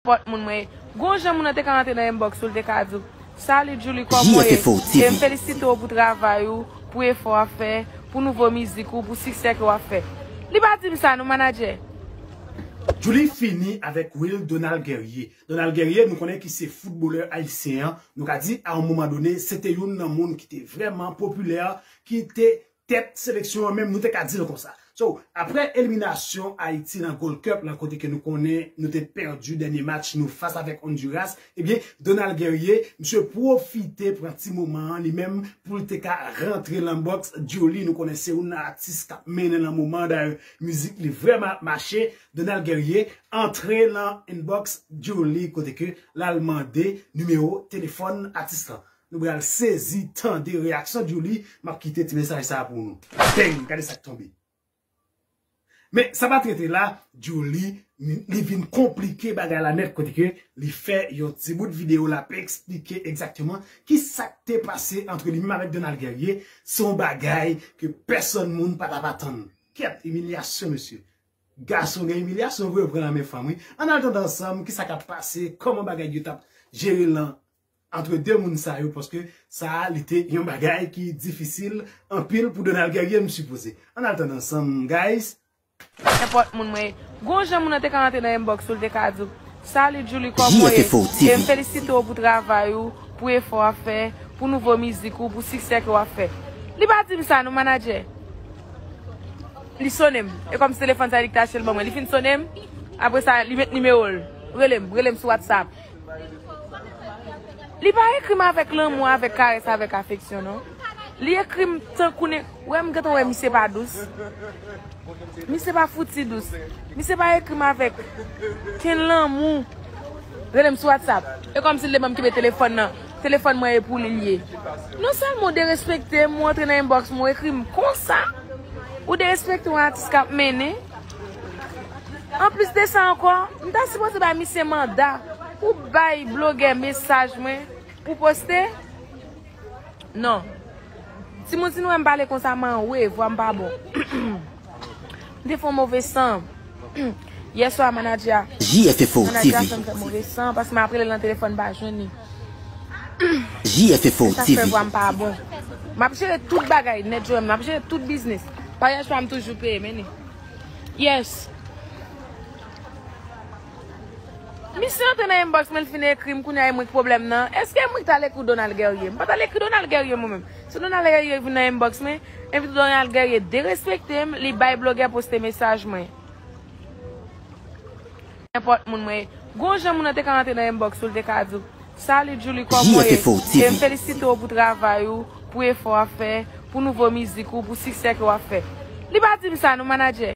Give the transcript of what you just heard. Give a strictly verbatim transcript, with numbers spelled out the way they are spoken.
Nenpòt moun mwen ye. Gon jan moun nan te ka rantre nan inbox ou, l te ka di w, "Salut Julie, kòman w ye? E m felisite w pou travay ou, pou efò w ap fè, pou nouvo mizik ou, pou siksè ke w ap fè." Li pa di m sa non, manadjè. Julie fini avèk Will Donald Guerrier. Donald Guerrier, nou konnen ki se foutbolè ayisyen an. Nou ka di, a yon moman done, se te youn nan moun ki te vrèman popilè, ki te tèt seleksyon an menm, nou te ka di l konsa. So, apre eliminasyon Ayiti nan Gold Cup lan, kote ke nou konnen nou te pèdi dènye match nou fas avèk Honduras, ebyen, Donald Guerrier, misye pwofite pran ti moman an li menm pou l te ka rantre lan box Julie. Nou konnen se youn nan atis k ap mennen lan moman an. Dayè, mizik li vrèman ap mache. Donald Guerrier antre lan inbox Julie, kote ke l al mande nimewo telefòn atis lan. Nou pral sezi tande reyaksyon Julie. M ap kite ti mesaj sa a pou nou. Bang! Gade sa k tonbe. Men sa pa t rete la, Julie, li vin konplike bagay la nèt, kote ke li fè yon ti bout videyo, l ap eksplike egzakteman ki sa k te pase antre li menm avèk Donald Guerrier. Se yon bagay ke pèsonn moun pa t ap atann. Kèt, imilyasyon, mesye. Gason gen imilyasyon vre, pran nan men fanm, wi. Ann al tande ansanm ki sa k ap pase, kòman bagay yo t ap jere lan antre de moun sa yo, paske sa a, li te yon bagay ki difisil anpil pou Donald Guerrier, m sipoze. Ann al tande ansanm, guys. Nenpòt moun mwen ye. Gon jan moun nan te ka rantre nan inbox ou, l te ka di w, "Salut Julie, kòman w ye? E m felisite w pou travay ou, pou efò w ap fè, pou nouvo mizik ou, pou siksè ke w ap fè." Li pa di m sa non, manadjè. Li sonnen m. E kòmsi telefòn sa li ki te achte l ban mwen. Li fin sonnen m. Apre sa, li met nimewo l. Rele m, rele m sou WhatsApp. Li pa ekri m avèk lanmou, avèk karès, avèk afeksyon, non. Li ekri m tankou ne, wè m gentan wè misye pa dous. Misye pa fouti dous. Misye pa ekri m avèk kenn lanmou. Rele m sou WhatsApp. E kòmsi l te ban m kenbe telefòn nan. Telefòn mwen e pou li l ye. Non sèlman w derespekte m, ou antre nan inbox mwen, ou ekri m konsa. Ou derespekte yon atis k ap mennen. Anplis de sa ankò, m ta sipoze bay misye manda pou bay blogè mesaj mwen pou poste. Non. Timoun, si nou wè m pale konsa, m anwe, vwa m pa bon. M te fè yon move san. Yèswa, manadjè a. J F F O T V. Manadjè a fè m fè move san, paske m ap rele l nan telefòn, m pa jwenn li. J F F O T V. E sa k fè vwa m pa bon. M ap jere tout bagay nèt, Joel, m ap jere tout biznis. Paryaj pa m toujou peye, men. Yes. Misye antre nan inbox mwen, l fin ekri m, kounye a e mwen k pwoblèm nan. Èske e mwen k t al ekri Donald Guerrier? M pa t al ekri Donald Guerrier mwen menm. Se Donald Guerrier vin nan inbox mwen, epi Donald Guerrier derespekte m, li bay blogè poste mesaj mwen. Nenpòt moun mwen ye. Gon jan moun nan te ka rantre nan inbox ou, l te ka di w, "Salut Julie, kòman w ye? E m felisite w pou travay ou, pou efò w ap fè, pou nouvo mizik ou, pou siksè ke w ap fè." Li pa di m sa non, manadjè.